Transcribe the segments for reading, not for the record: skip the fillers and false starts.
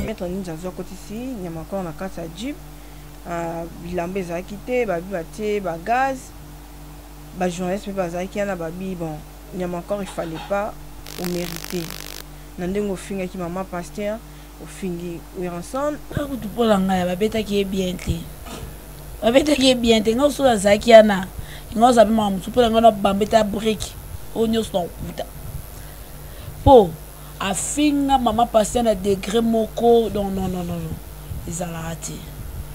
Maître Ninja azwa akotisi Nyamakor na kati ya jeep. Bilamba ezalaki te, babi batie ba gaz, ba journaliste mpe bazalaki wana, babi bon, Nyamakor, il fallait pas omérité na ndenge ofingaki mama pasteur, ofingi Werrason. Kutu mpo na ngai, babetaki ye bien te, babetaki ye bien te. Ngai soki azalaki wana, ngai ozala mpe makambo mosusu. Mpo na ngai, na bambeta brique oyo nyonso na kokuta, mpo afinga mama pasteur na degré moko. Non, non, non, non, ezalaka te.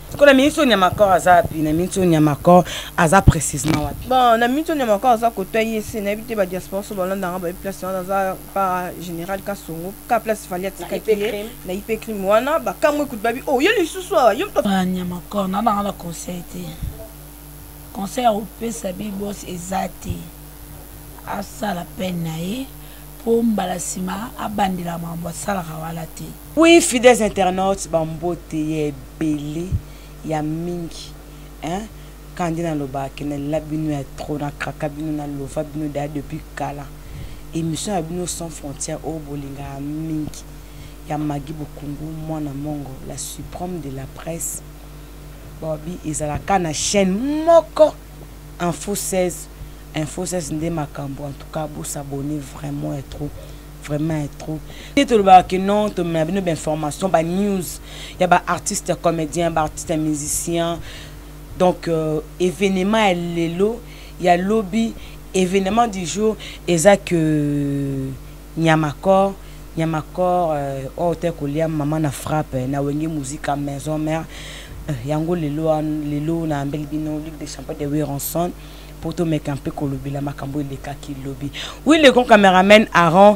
Sikoyo na miniti oyo, Nyamakor aza wapi? Na miniti oyo, Nyamakor aza précisement wapi? Bon, na miniti oyo, Nyamakor aza kota ye se nayebi te. Badiaspora so balandanga, bayebi place wana. Aza pa général Kasongo, ka place Fally atikaki ye na IP Crime wana. Bakamwe kutu, babi: "Oh, ye lisusu awa yo?" Nyamakor nananga na conseil te. Conseil ya kopesa bibos eza te. Asala peine na ye mpo mbala nsima abandela makambo asalaka wana te. Oui, fidèles internautes, bambote ya ebele ya mingi, hein? Kandi nalobaka nalela bino ya trop, nakaka bino, nalova bino daya depuis kala. Émission ya bino Sans Frontière oyo bolingaka mingi, ya Magi Bokungu, mwana mongo, la suprême de la presse. Babi ezalaka na chaîne moko, Info 16, Info 16 nde makambo. En tout cas, bosabonner vraiment ya trop, vraiment ya trop. Te tolobaka ke non, tomema bino bainformation, banews ya baartiste comédien, baartiste musicien. Donc événement ya lelo, ya lobi, événement du jour eza que Nyamakor, Nyamakor oyo te kolia mama na frappe na Wenge Musica Maison Mère. Yango lelo, lelo nayambeli bino Ligue des champions de Werrason mpo tomeka mpe kolobela makambo elekaki lobi. Oui, le grand caméraman Aron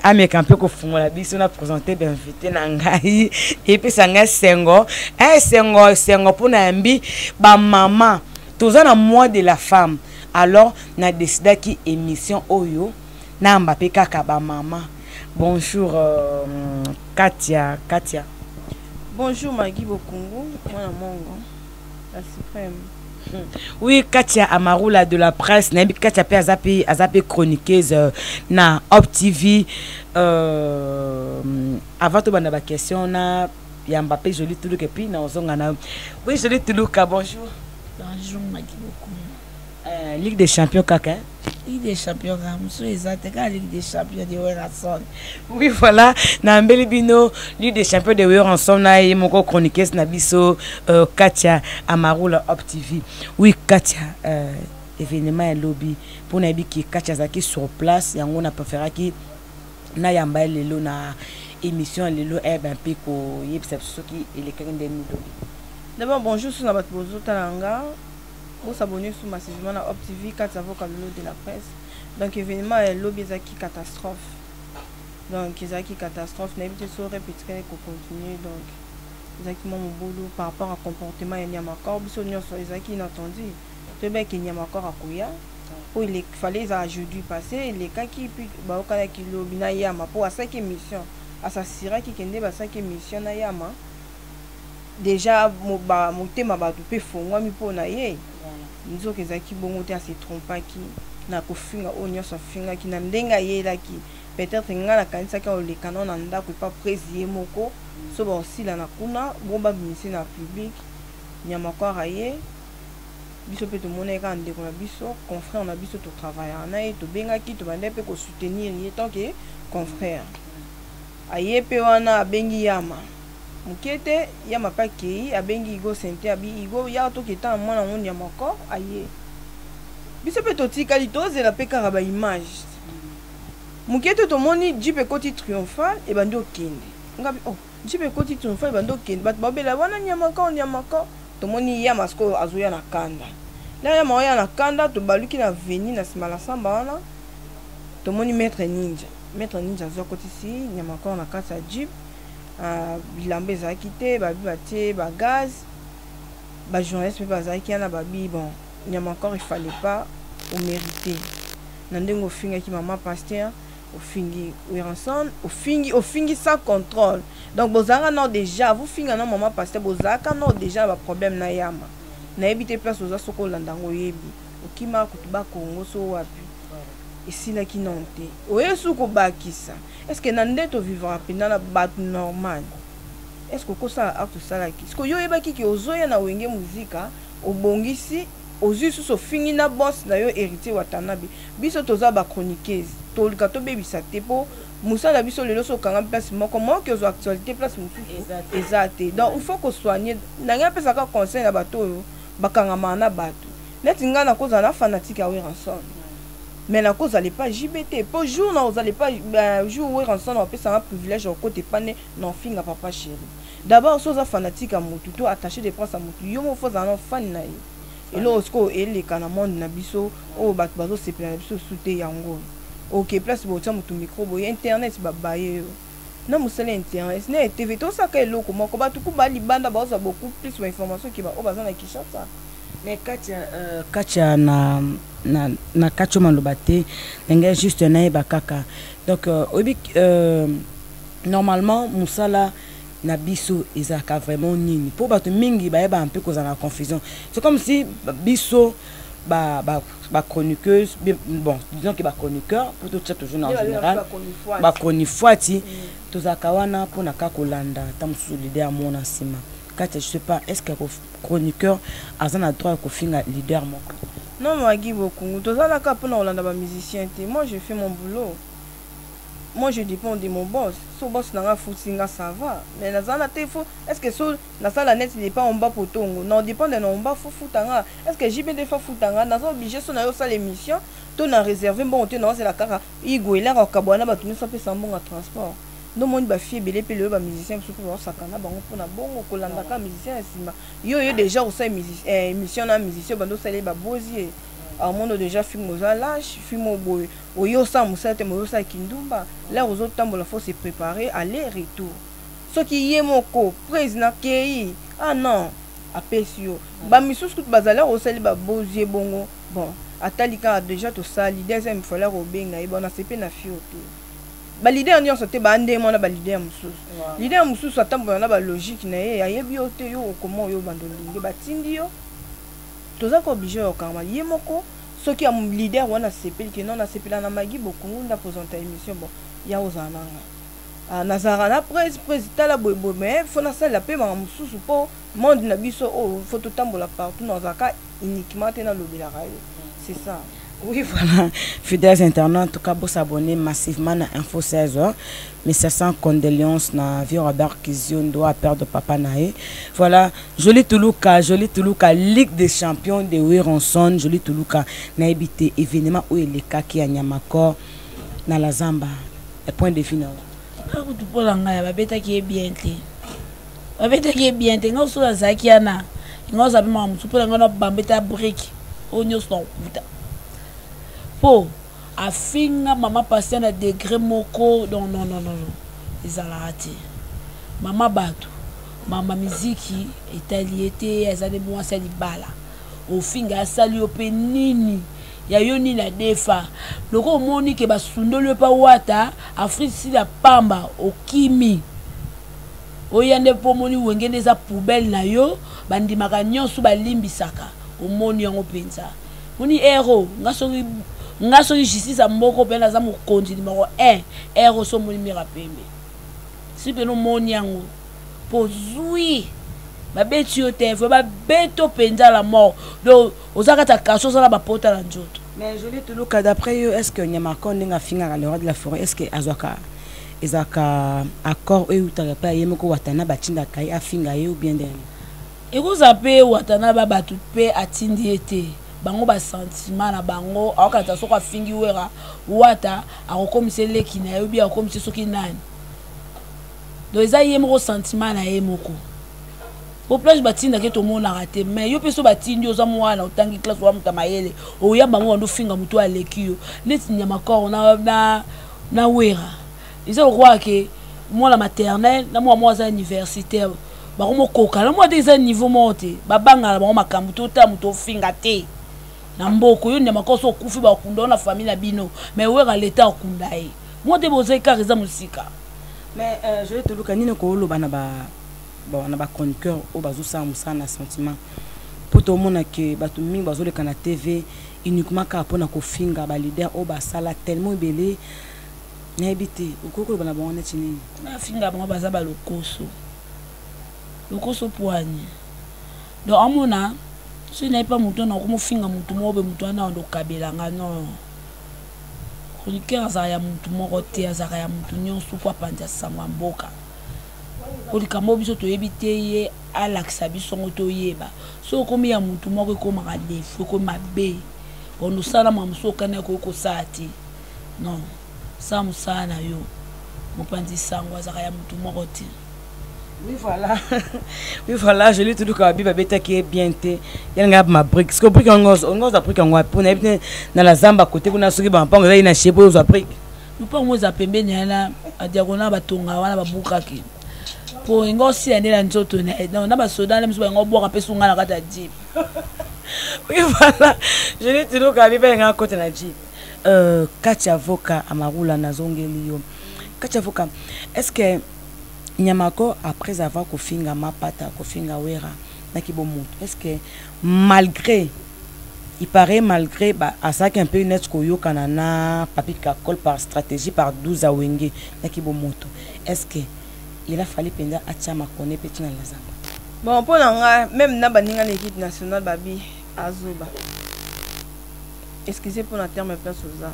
ameka mpe kofungola biso na présente bainvité na ngai. Epesa ngai sengo, sengo, sengo mpona yambi bamama. Toza na mois de la femme, alors nadécidaki émission oyo nayamba mpe kaka bamama. Bonjour Katia, Katia. Bonjour Magi Bokungu, mwana mongo, la suprême. Oui, Katia Amarula de la presse. Nayebi Katia mpe aza mpe chroniqueuse na Op TV. Avant tobanda baquestion, na yamba mpe Joli Tuluka, et puis na ozonga na. Oui, Joli Tuluka, bonjour. Bonjour Magi Bokungu. Ligue des champions kaka, hein? Ligue des champions kaka, mosusu eza te, kaka Ligue des champions de Werrason. Oui, voilà, nayambeli bino Ligue des champions de Werrason na ye moko chroniqueuse na biso Katia Amarula, Op TV. Oui, Katia, événement ya lobi, mpo nayebi ki Katia azalaki sur place, yango na préféraki nayamba ye lelo na émission ya lelo. Ebe mpe koyebisa biso soki elekaki ndeni lobi. D'abord, bonjour so na bato bozotala nga, bosabonner su massivement na Op TV, kati ya Vokalolo de la presse. Donc événement ya lobi ezalaki catastrophe. Donc ezalaki catastrophe, nayebi te so répétikaki kocontinue. Donc ezalaki mwa mobulu par rapport à comportement ya Nyamakor. Biso nyonso ezalaki inattendu. Toyebaki Nyamakor akoya po il fallait ezala jeudi passé elekaki, puis bayokanaki lobi na Yama mpo asalaki émission, asasiraki kende basalaki émission na Yama. Déjà motema bato mpe efongwami mpo na ye. Nzoka ezalaki bongo te, ase trompaki na kofinga oyo nyonso afingaki na ndenge ayelaki. Peut-être ngai nakanisaki aoleka nao na ndako epa prese ye moko, so baosila na kuna bongo babimise na public. Nyamakwara ye, biso mpe tomonaki kaka ndeko na biso, confrère na biso, totravaillaka na ye, tobengaki, tobandaki mpe kosoutenir ye tant que confrère. Aye mpe wana, abengi Yama moke te, Yama mpe akei, abengi Igo Sente, abi: "Igo, yaka toketa na mwana ngo Nyamako." Aye, biso mpe totikali tozela mpe kaka baimage moke te. Tomoni jeep ekoti triomphal, ebandi okende. Ngabi: "Oh, jeep ekoti triomphal, ebandi okende." Bato babela wana: "Nyamako, Nyamako." Tomoni Yama sikoyo azoya na kanda la. Yama oya na kanda, tobaluki na veni na nsima na samba wana, tomoni Maître Ninja. Maître Ninja azwa akotisi Nyamakor na kati ya jeep. Bilamba ezalaki te, babi batie bagaz, bajournaliste mpe bazalaki wana, babi: "Bon, Nyamakor, il fallait pas omérité na ndenge ofingaki mama pasteur, ofingi Werrason, ofingi, ofingi sans contrôle." Donc bozalaka nao déjà vofinga na mama pasteur, bozalaka nao déjà na baproblème na Yama. Nayebi te place oza, soki olanda yango, oyebi okimaka kutu Bakongo so wapi, esilaki nano te, oye su kobakisa. Est ce que na nde tovivaka mpenza na bato normal? Est ce que okosala acte osalaki? Sikoyo yo oyebaki ke ozoya na Wenge Musica, obongisi, ozui lisusu ofingi na boss na yo Heritier Watanabe. Biso toza ba chroniqueuse, toluka tobebisa te po mosala na biso lelo soki okangami place moko moyen ke ozua actualite place mosusu eza te. Donc il faut ko soigner. Nalingi napesa kaka conseil na bato oyo bakangamaka na bato. Neti ngai nakozala na fanatique ya Werrason mais nakozala epa JB te po jour nakozala epa jour Werrason akopesa nga privilège ya kokota epa ne nakofinga papa cheri. D'abord soki oza fanatique ya mutu to attache de presse ya mutu yo moko faut ozala nanu fan na ye. Eloko sikoyo eleka na monde na biso oyo batu bazo sepela na biso lisusu te yango oyo. Oke place botia mutu micro boye internet ba baye yo. Na musala ya internet na ya TV tosaka eloko moko batu ku ba libanda baozwa beaucoup plus ba information ke ba oyo baza na Kinshasa. Mais Katia euh, Katia na na na kati yo maloba te na ngai juste nayeba kaka donc euh, oyebi euh, normalement musala na biso ezalaka vraiment nini po bato mingi bayebaka mpe kozala na confusion c'est comme si biso ba ba ba chroniqueuse bon disons que ba chroniqueur po totia toujours na général ba chronifuati mm. tozalaka wana mpona kaka kolanda ata mosusu leader mona nsima kati je sais pas est ce que chroniqueur aza na droit ya kofinga leader moko? Non Magui Bokungu toza la kaka pona kolanda ba musiciens te moi je fais mon boulot moi je depends de mon boss so boss na nga afuti nga ça va mais naza na te faut est ce que so nasala neti depa omba potongo na dependre na omba faut futa nga est ce que JB nde faut afuta nga naza oblige so nayo osala émission to na réserve mbongo te naozela kaka Igwe elaka kokabwana na bato nyonso apesa mbongo ya transport Nde omoni ba filles ebele pe lelo ba musiciens mosusu pe bazosakana na bango pona bongo kolanda kaka musicien na sima yo oye dejà kosala emission na musicien obandi osala ye ba beaux yeux amono dejà film oza lache film oyo boye oye osala mosala te mais oye osala kindumba l'heure ozotambola faut se preparer aller retour soki ye moko prise na keyi ah non apesi yo ba misusu kutu bazali osali ba beaux yeux bongo bon atali kaka dejà tosali deuxième fois l'heure obenga ye bon nasepeli na fille oyo te. Ba leader nionso te ba ndenge moko na ba leader mosusu. Leader mosusu atambola na ba logique na ye, ayebi yo te yo okoma oyo obanda olingi batindi yo. Toza ko oblige ya kokangama ye moko soki ya leader wana asepeli ke non nasepela na Maggie Bokungu nde a presenta emission bon ya ozala na nga. Ah, nazalaka na presse presse tala boye boye mais faut nasalela pe makambo mosusu po monde na biso oyo faut totambola partout nazalaka uniquement te nalobelaka yo c'est ça. Oui, voilà. Fidèles internautes, en tout cas, vous s'abonner massivement à Info 16 heures. Mais ça sans condoléances na vieux Robert Kiziondo a perdre papa Naé. Voilà, Jolie Toulouka, Jolie Toulouka, Ligue des champions de Wironson, Jolie Toulouka, na évité événement où il est kaki à Nyamakor, na la Zamba. Point de vue na. Akutu mpo na ngai babetaki ye bien te babetaki ye bien te ngai mosusu nazalaki wana ngai ozala mpe makambo mosusu mpo na ngai nabamba ete abriki oyo nyonso na kokuta mpo afinga mama patient na degre moko non non non non ezalaka te mama bato mama miziki etali ye te aza nde mwasi ya libala ofinga asali yo mpe nini ya yo nini adefa loko omoni ke basundoli yo mpa wata afrique sila pamba okimi oya nde mpo omoni wenge nde eza poubelle na yo bandimaka nyonso balimbisaka omoni yango mpenza moni ero nga soki nga soki justice ya mboko mpe naza mokonzi numero 1 ero so omoni mira pembe si mpena omoni yango mpo ozwi babeti yo te vraimen babeto mpenza la mort donc oza kati ya kaso oza na bapota na nzoto. Mais Jolie Tuluka d'après yo est ce que Nyamakon ndenge afingaka le roi de la forêt est ce que azwaka ezalaka accord oyo eutaka epai ya ye moko Watanabe atindaka ye afinga ye ou bien ndenge nini? Ekozala mpe Watanabe bato mpe atindi ye te bango ba sentiment na bango akokanisa soki afingi Wera Wata akokomisa leki na ye ou bien akokomisa soki nani donc eza ye moko sentiment na ye moko. Po plage batindaka ye tomonaka te mais yo pe so batindi yo oza mwana otangi classe oza moto ya mayele oya bango bando ofinga moto oyo aleki yo neti nyama corps na, na, na wera eza lokola ke mwana maternel na mwana moko aza universitaire bakomokoka na mwana te eza niveau moko te babangana bango makambo te otala moto ofinga te na mboko yo nyama corps so okufi bakunda yo na famille na bino mais wera leta akunda ye mwa te boza ekar eza mosika mais euh, je toluka nini koloba na ba bon na ba chroniqueur oyo bazosala mosala na sentiment mpo tomona ke bato mingi bazoleka na tv uniquement kaka mpona kofinga ba leader oyo basala tellement ebele nayebi te okoki koloba na bango neti nini bafinga bango baza balokoso. Lokoso poani. Donc amona soki naye pa moto wana okomofinga motu moko boye, motu wana okabela nga non. Chroniqueur azalaka ya motu moko te, azalaka ya motu nyonso mpo apanza sango ya mboka. Po likambo oyo biso toyebi te, ye alakisa biso yango toyeba. Soki okomi ya motu moko ekomaka defo, ekomi mabe. Bon, osala makambo mosusu okani akoki kosala te. Non, sala mosala na yo. Mopanzi sango azalaka ya motu moko te. Oui voilà. Oui voilà, je lui tout ka biba betaki ye bien te. Yanga ma brique. Ce que brique ngo ngo za brique ngo po na yebi na la zamba côté kuna soki ba mpango ezali na chez po za brique. Lupango eza pembeni wana badiakona batonga wana babukaki po ngo osila nde na nzoto na ye na basoda na biso bango obwaka mpe sunga na kati ya jeep. Oui voilà, je lui tout ka biba nga côté na jeep. Katia Voka Amarula nazongeli yo. Katia Voka, est-ce que Nyamako après avoir kofinga Mapata, kofinga Wera na kibomoto, est-ce que malgré il paraît malgré ba asaki un peu net koyokana na Papi Kakol par stratégie par 12 awenge na kibomoto, est-ce que il a fallu penza atia makone pe tina la zamba? Bon, pour nga même na baninga na équipe nationale babi azoba. Excusez pour la terme place oza.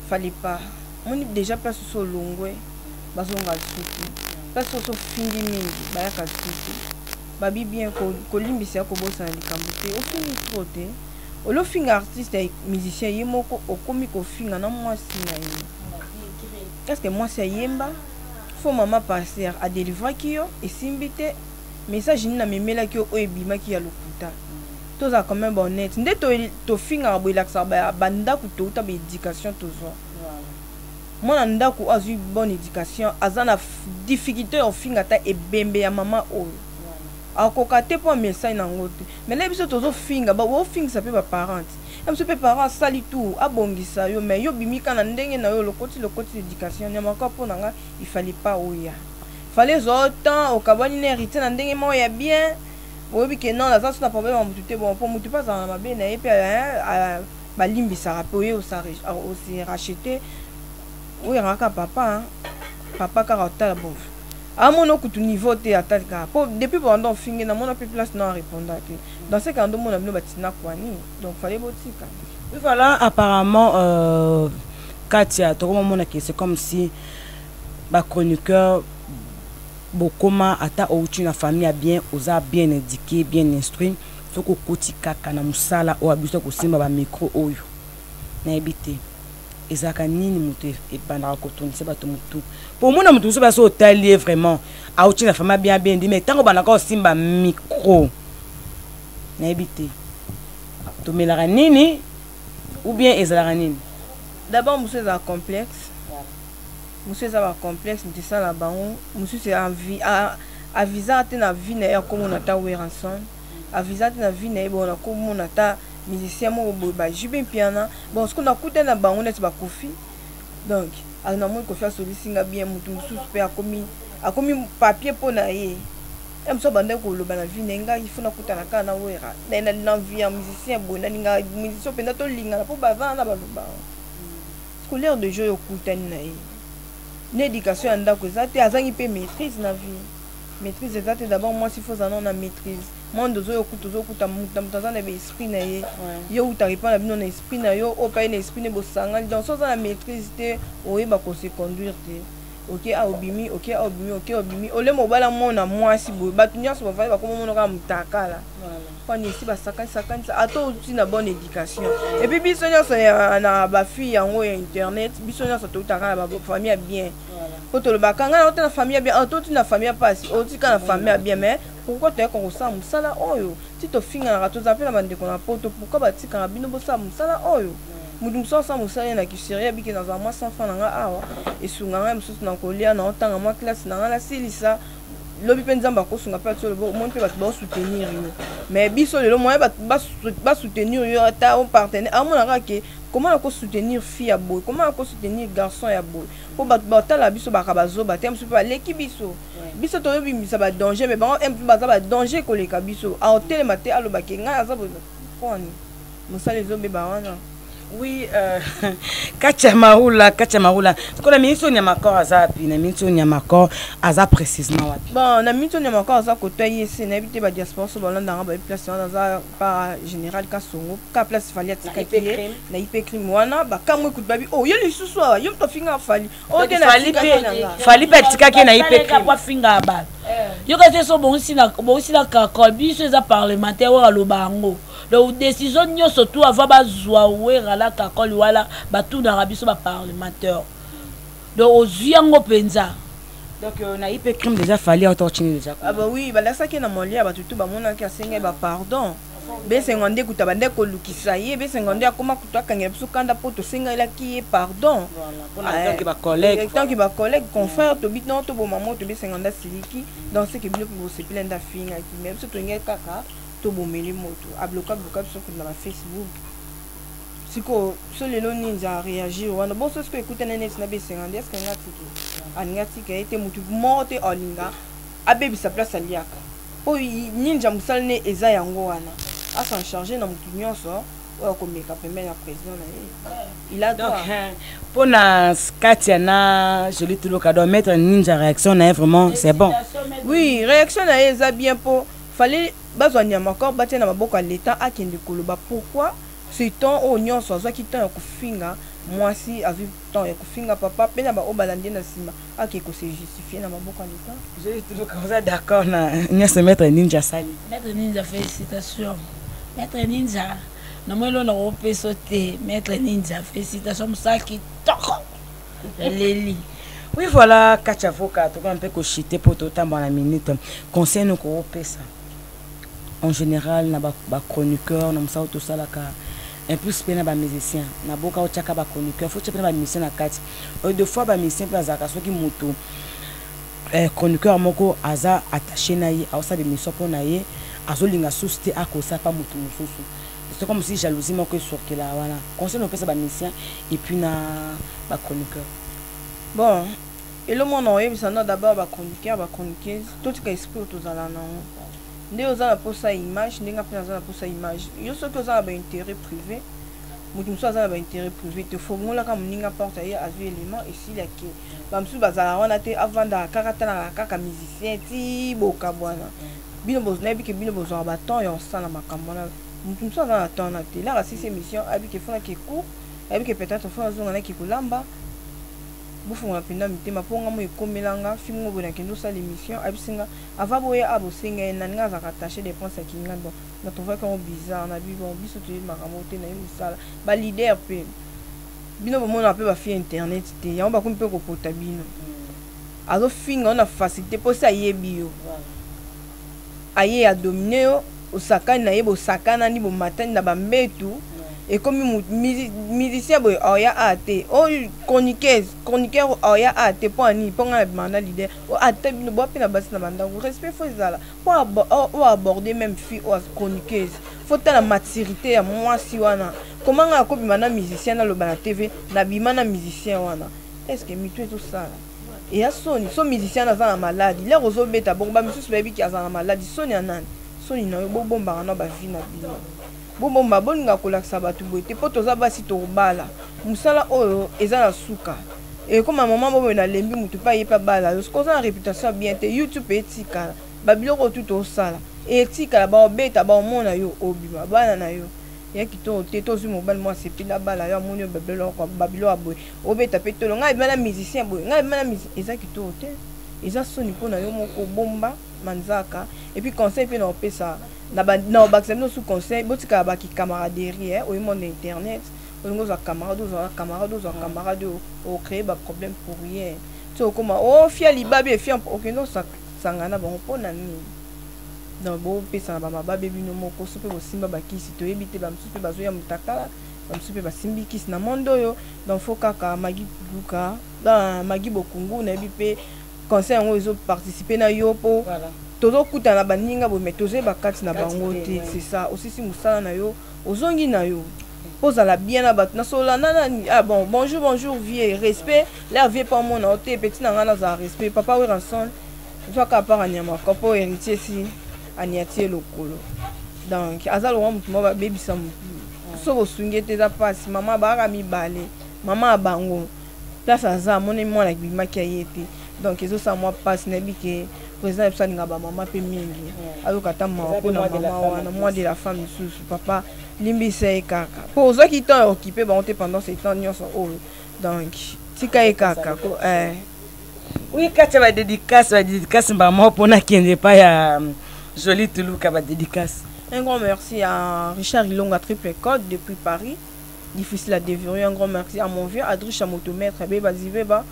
Fallait pas. Moni déjà place so longwe bazonga suki. Place so fingi mingi bayaka suki. Babi bien kolimbisa kobosana likambo te. Ofingi trop te. Olofinga artiste ya musicien ye moko okomi kofinga na mwasi na ye. Est-ce que mwasi ayemba? Faux mama pasteur a délivraki yo esimbi te. Message nini na memelaki yo oyo ebimaki ya lokuta. Toza quand même honnête. Nde tofingaka boye elakisaka ba ndako touta ba éducation tozwa. Mwana ndako azwi bonne éducation, aza na difficulté ya kofinga ata ebembe ya mama oyo. Akoka te mpo amesani nango te. Mais là biso tozofinga, ba ofingisa pe ba parents. Ya biso pe parents asali tout, abongisa yo, mais yo bimika na ndenge na yo lokoti lokoti éducation nyama kwa mpo na nga, il fallait pas oya. Fallait zwa temps okabwani na héritier na ndenge moko ya bien. Oyebi ke non, naza so na problème ya mutu te, bon po mutu pe azala na mabe na ye pe, hein, balimbisaka pe oye ose racheter. Oyo kaka papa, hein. Papa kaka otala bon. Amona okutu niveau te ata kaka. Po depuis pendant ofinge na mona pe place na répondre te. Dans ce cas ndo mona bino batina kwani. Donc fallait botika. Oui voilà, apparemment Katia tokoma mona que c'est comme si ba chroniqueur bokoma ata outi na famille ya bien, oza bien éduqué, bien instruit, soko okoti kaka na mosala oyo abiso kosimba ba micro oyo. Nayebi te. Ezalaka nini moto ebandaka kotondisa bato motu. Po omona moto mosusu baso otali ye vraiment, auti na famille bien bien dit, mais tango bandaka kosimba micro. Nayebi te. Tomelaka nini ou bien ezalaka nini? D'abord mosusu ezalaka complexe. Mosusu eza ba complexe moto esala bango. Mosusu avisa te na vie na ye akomona ata Werrason. Avisa te na vie na ye bon akomona ata musicien moko boye ba JB Mpiana. Bon, ce qu'on a kuta na bango neti ba Kofi. Donc, na moni Kofi asolisi nga bien, moto mosusu pe akomi papier po na ye. Ya mosusu abandaki koloba na vie na ye, ngai il faut nakutana kaka na Wera. Na, na, na vie ya musicien boye, nalinga musicien mpenza tolingana po baza na baloba. Scolaire de jeu okutani na ye. Na éducation ya ndako eza te, azangi pe maîtrise na vie. Maîtrise eza te, d'abord moi s'il faut zana na maîtrise. Monde ozo yokuta, ozo kuta mutu na mutu aza na ba esprit na ye. Yo utaka epai na bino na esprit na yo, oyo pe na esprit ne bosangani. Donc so oza na maîtrise te, oyeba ko se conduire te. Ok, a obimi, ok, a obimi, ok, obimi. Ole mobala mona mwasi boye, bato nyonso bafandi bakoma mona kaka mutakala. Kwani esi basakani sakani sa ato outi na bonne éducation. Et puis biso nyonso ya na ba fille yango ya internet, biso nyonso toutaka na ba famille ya bien. Po tolobaka nga na ota na famille ya bien, ato outi na famille ya pasi, outi ka na famille ya bien, mais pourquoi toyaka kosala mosala oyo? Ti tofinganaka, tozala mpe na bandeko na poto, pourquoi batikaka bino bosala mosala oyo? Moto mosusu asala mosala ye na kisherie, abiki nazala mwa 100 francs na nga awa, esunga ngai mosusu na kolia, na otanga mwa classe na ngai nasilisa. Lobi mpe Nzambe akosunga mpe atia lobo, omoni mpe bato baosoutenir yo. Mais biso lelo moyen bato basoutenir yo ata o partenaire, amona kaka ke comment nakosoutenir fille ya boye, comment nakosoutenir garçon ya boye. Po bato batala biso baka bazoba te, mosusu mpe baleki biso. Biso toyobimisa ba danger, mais bango mpe baza ba danger koleka biso. Aotelema te aloba ke ngai naza boye, poni mosala ezobeba wana. Oui, Katia Maroula, Katia Maroula. Ko na minute Nyamakor aza wapi? Na minute Nyamakor aza précisément wapi? Bon, na minute Nyamakor aza kota ye se nayebi te. Badiaspora so balandanga, bayebi place wana, aza pa général Kasongo, ka place Fally atikaki ye na IP Crime wana. Bakamwe kutu, babi oh, ye lisusu awa, ye moto afinga Fally oyo te. Fally mpe atikaki ye na IP Crime. Afinga bato, yoka te. So bongisi na kakol biso, eza parlementaire oyo aloba yango. Donc décision nyonso tu avant bazwa, Wera na kakoli wana, batunaka biso baparlementaire. Donc ozwi yango mpenza. Donc na IP Crime déjà, Fally aotini déjà. Ah bah oui, balasaki na molia, bato tu bamonaki, asengai bapardon. Besengo nde kuta bande kolukisa ye, besengo nde akóma kutu akangela biso kanda mpo tosengelaki ye pardon. Tant que bacollègue, confrère, tobi non, toboma moto. Besengo nde asiliki. Donc ce que bino mpe bosepela nde afingaki, mais biso tolingai kaka tobomeli moto, abloka bloka biso kutu na bafacebook. Sikoyo so lelo ninja réagir wana, bonso sikoyo ekutana neti na besenga nde eske anga tiki, alingi atika ye te. Motu moko te alinga abebisa place aliaka, mpo ninja mosala ne eza yango wana, asan charge na motu nyonso oyo akomeka pembeni ya président na ye, il a droit. Mpona Katia na Joli Tuluka, donc maître Ninja, réaction na ye vraiment c'est bon? Oui, réaction na ye eza bien, mpo fallait bazwa nyama corps, batia na maboko ya l'État, akende koloba pourquoi ce temps oyo nyonso azwaki temps ya kofinga mwasi, azwi temps ya kofinga papa mpe na baoyo balandi na nsima, ake kose justifier na maboko ya l'État. Joli Tuluka, oza d'accord na nyonso maître Ninja asali? Maître Ninja, félicitation. Maître Ninja, namoni eloko nakopesa te. Maître Ninja, félicitation, mosala kitoko, eleli. Oui, voilà, Katia Voka, tokona mpe koshite mpo totambola na minute. Conseil noko opesa en général na bachroniqueur na mosala tosalaka, en plus mpe na bamusicien na boka, otiaka bachroniqueur, faut tia mpe na bamusicien na kati. Deux fois bamusicien mpe bazalaka, soki moto chroniqueur moko aza attaché na ye, aosala émission mpo na ye, azolinga susu te, akosala pa moto mosusu. C'est comme si jalousie moko esorkela wana. Conseil na opesa bamusicien et puis na bachroniqueur? Bon, elo mwana oyebisa na d'abord bachroniqueur, bachroniqueuse, totika esprit oyo tozala nango nde oza na posa image, ndenge mpe naza na posa image. Yo soki oza na baintérêt privé, moto mosusu aza na baintérêt privé te, fongolaka moninga porte, ye azwi élément, esilaki. Bamosusu bazalaka wana te, avandaka kaka, talaka kaka musicien ti bokabwana. Bino nayebi ke bino bozwaka batemps ya kosala makambo wana, moto mosusu aza na temps wana te. Laka sisi émission, ayebi ke fonaki cours, ayebi ke peut-être fo azonga naki kolamba. Bofungola mpenza mitema, mpo nga mo ekomelanga filme boye, nakende osala émission, ayebisinga avant boya a bosenga ye nani, nga azalaka attaché de presse ya kinga. Bon, natrouvaki yango bizarre na bi. Bon, biso toyebi makambo te na ye mosala. Baleader mpe bino bomonaka mpe bafille internet te, yango bakomi mpe kopota bino. Azofinga yo na facilité mpo si ayebi yo, aye adomine yo, osakani na ye, bosakanani, bomatani na bambetu, ekomi musicien boye aoya a te, oyo chroniqueuse, chroniqueur aoya a te. Mpo ani mpo ngai na bimaka na leader ata bino boa mpe na basi na bandako, respect faut ezala. Mpo oyo aborde même fille oyo chroniqueuse, faut tala maturité ya mwasi wana. Koma ngai akobima na musicien, naloba na TV nabima na musicien wana, est ce que mitu ezosala? Eya soni. So musicien aza na maladi, lere ozobeta bongo, bamisusu bayebiki aza na maladi, soni ya nani? Soni na yo. Bobombaka na bavie na bino, bobomba, bolinga kolakisa bato boye te, mpo toza basi, tokobala, mosala oyo eza na suka. Ekoma mama boboye, nalembi motu mpe aye mpe abala yo, soki oza na réputation ya bien te, YouTube etikala, babiloko oyo tu tosala etikala, baobeta, baomona yo, obima bana na yo ya kitoko te. Tozwi mobali mwa asepeli abala yo, amoni yo babilo ya boye, obeta mpe tolo, ngai ebima na musicien boye, ngai ebima na, eza kitoko te, eza soni mpo na yo moko. Bomba manzaka. Et puis conseil mpe na opesa na obakisa bino su conseil, botikala baki camaraderie oyo monde internet. Olingi ozwa camarade, ozwa camarade, ozwa camarade oyo ocréer baproblème pour rien ti okóma ofia libabi efia, okende osangana na bango mpo na nini? Donc bopesana bamababe bino moko. So mpe bosimba bakisi, toyebi te, bamosusu mpe bazoya motakala, bamosusu mpe basimbi kisi na monde oyo. Donc faut kaka magi luka magi bokungu, nayebi mpe conseil yango ezoparticipe na yo, mpo tozokutana na baninga boye, mais tozoyeba kati na bango te. C'est ça, osisi mosala na yo, ozongi na yo mpo ozala bien na bato. Nasolola na nani? Ah bon, bonjour, bonjour vieux, respect l'air vieux, mpo amona o te, petit na ngai nazala respect. Papa Werrason zwaka apart anyamaka mpo héritier si aniati ye lokolo, donc aza lokwa motu moko babebisa motu. Soki osungi ye te, eza mpasi. Mama bakaka mibale, mama ya bango place aza, amoni mwana abimaki ya ye te, donc ezosala mwa mpasi. Nayebi ke président na biso alingaka bamama mpe mingi, ayoka ata mawa mpona mama wana, mois de la femme lisusu. Papa, limbisa ye kaka, mpo ozwaki temps ya occupe bango te pendant ce temps nyonso oyo, donc tika ye kaka ko, eh. Oui, kati ya badédicace mbama mpona kende epai ya Jolie Tuluka, badédicace. Un grand merci à Richard Ilonga, triple code depuis Paris. Difficile à déverrouiller. Un grand merci à mon vieux Adricha Motomètre, Beba Ziveba,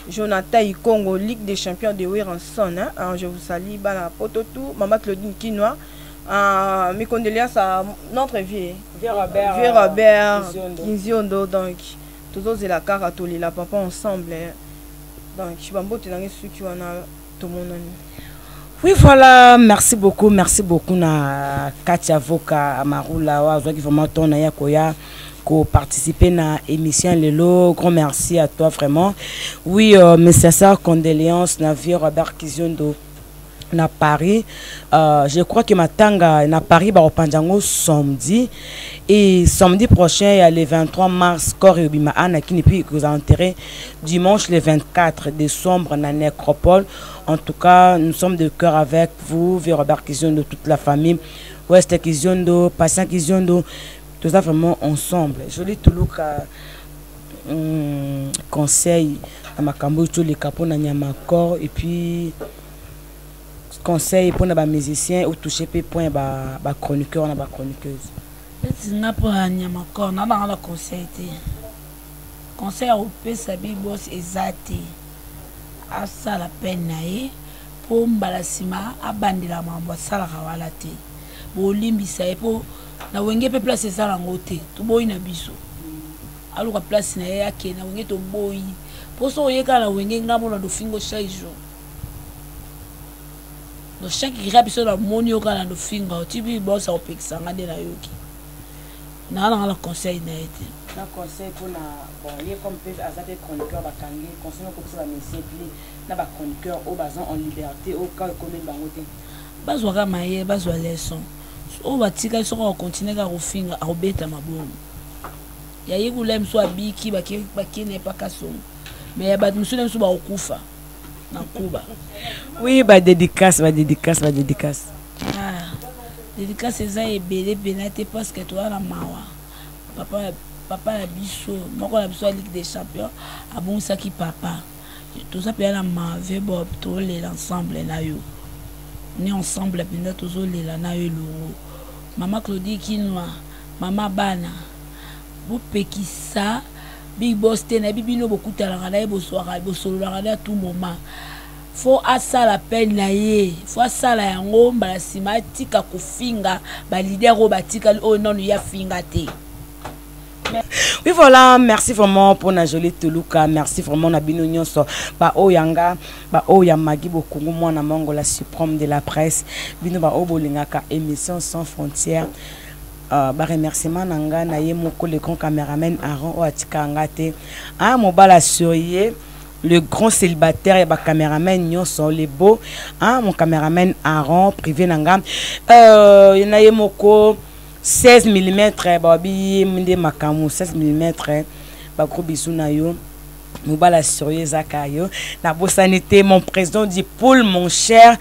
Jonathan Ikongo, Ligue des champions de Werrason. Hein? Alors, je vous salue, Bana Pototou, Maman Claudine Kinoa. Mes condoléances à notre vieux. Vieux Robert. Vieux Robert Kinziondo. Donc, tozozela kaka tolela papa ensemble. Hein? Donc, bambote nange suki wana tomonani. Oui, voilà, merci beaucoup, merci beaucoup na Katia Voka Marula, wa azwaki vraiment temps na ya koya ko participer na émission lelo. Grand merci à toi vraiment. Oui, mes sincères condoléances na vieux Robert Kiziondo na Paris. Je crois que matanga na Paris ba ropanjango samedi, et samedi prochain il y a le 23 mars corps ebima ana kini, puis vous enterré dimanche le 24 décembre na nécropole. En tout cas, nous sommes de cœur avec vous, vieux Robert Kiziondo, toute la famille West Kiziondo, Patient Kiziondo, tout ça vraiment ensemble. Jolie Tuluka, conseil na makambo toleka mpona nyama corps, et puis conseil mpona bamusicien ou toucher mpe point bachroniqueur na bachroniqueuse. Neti nga, mpo ya nyama corps, nalanga na conseil te. Conseil ya kopesa Big Boss eza te, asala peine na ye mpo mbala nsima abandela makambo asalaka wana te. Bolimbisa ye mpo na Wenge mpe place eza nango te. Toboyi na biso, aluka place na ye, akende na Wenge. Toboyi mpo so oyekala na Wenge, ngambo na dofingo chaque jour. Donc chaque ira biso namoni yo kaka na dofinga, otibi boss akopekisa nga nde nayoki naa nanga na conseil na ye te. Na conseil mpona, bon, ye comme mpe aza mpe chroniqueur, bakangi, conseil moko kopesa bamusicien pli na bachroniqueur oyo baza en liberté, oyo kaka ekomeli bango te. Bazwaka maye, bazwa leçon. Oyo batikali, soki akocontinue kaka kofinga, akobeta mabongo ya ye kula mosu abiki bakende epaka songo, mais ya bato mosusu na mosusu bakokufa na kuba. Oui, badédicace, badédicace, badédicace. Ah, dédicace eza ebele mpena te, parce que toza na mawa. Papa, papa na biso moko na biso ya Ligue des champions abongisaki papa. Toza mpenza na mawa. Vieux Bob, tozolela ensemble na yo, ni ensemble mpenza, tozolela na yo elongo. Mama Claudie Kinwa, mama bana, bopekisa Big Boss te. Nayebi bino bokutanaka na ye, boswaka, bosololaka na tout moment. Faut asala peine na ye, faut asala yango mbala nsima, atika kofinga baleader oyo batikali, oyo nanu ye afinga te. Oui, voilà, merci vraiment pour na Jolie Tuluka, merci vraiment na bino nyonso. Ba oyanga, ba oya Magi Bokungu, mwana mongo la suprême de la presse. Bino ba obolingaka émission sans frontières. Ba remerciement na nga na ye moko le grand caméraman Aaron oyo atika nga te. Ah, mobala sur ye, le grand célibataire ya ba caméraman nyonso, le beau, hein, mon caméraman Aaron privé na nga. Na ye moko 16 mm babi ye nde makambo 16 mm. Ba gros bisous na yo, mobala sérieux ezaka yo. Nabosani te mon président du poule, mon cher,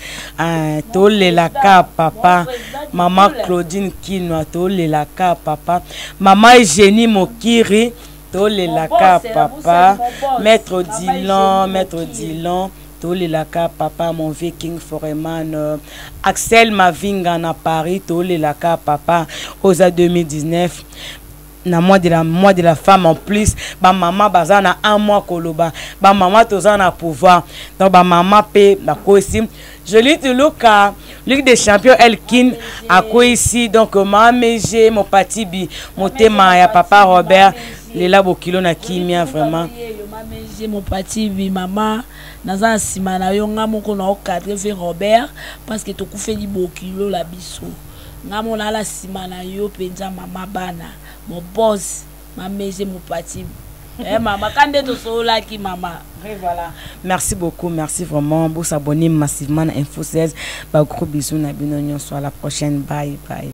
tolelaka papa, mama Claudine Kinwa, tolelaka papa, mama Eugénie Mokiri, tolelaka papa, maître Dilan, maître Dilan, tolelaka papa, mon vieux King Foreman, Axel Mavinga na Paris, tolelaka papa. Oza 2019 na mois de la femme, en plus bamama baza na un mois koloba, bamama toza na pouvoir, donc bamama mpe bakwesi. Jolie Tuluka, Ligue des champions Elkin akweyisi, donc Mamege Mopatibi, motema ya papa Robert, lela bokilo na kimia vraiment. Mamege Mopatibi, mama, naza na nsima na yo. Nga moko na ocadre ve Robert, parce que tokufeli bokilo la biso. Nga moko naala nsima na yo mpenza, mama bana, mon boss, Mamege Mopatibi. Eh, mama ka nde tosololaki, mama. Et voilà. Merci beaucoup, merci vraiment. Vous s'abonner massivement à Info 16. Bah, gros bisous, na bino nyonso. À la prochaine. Bye bye.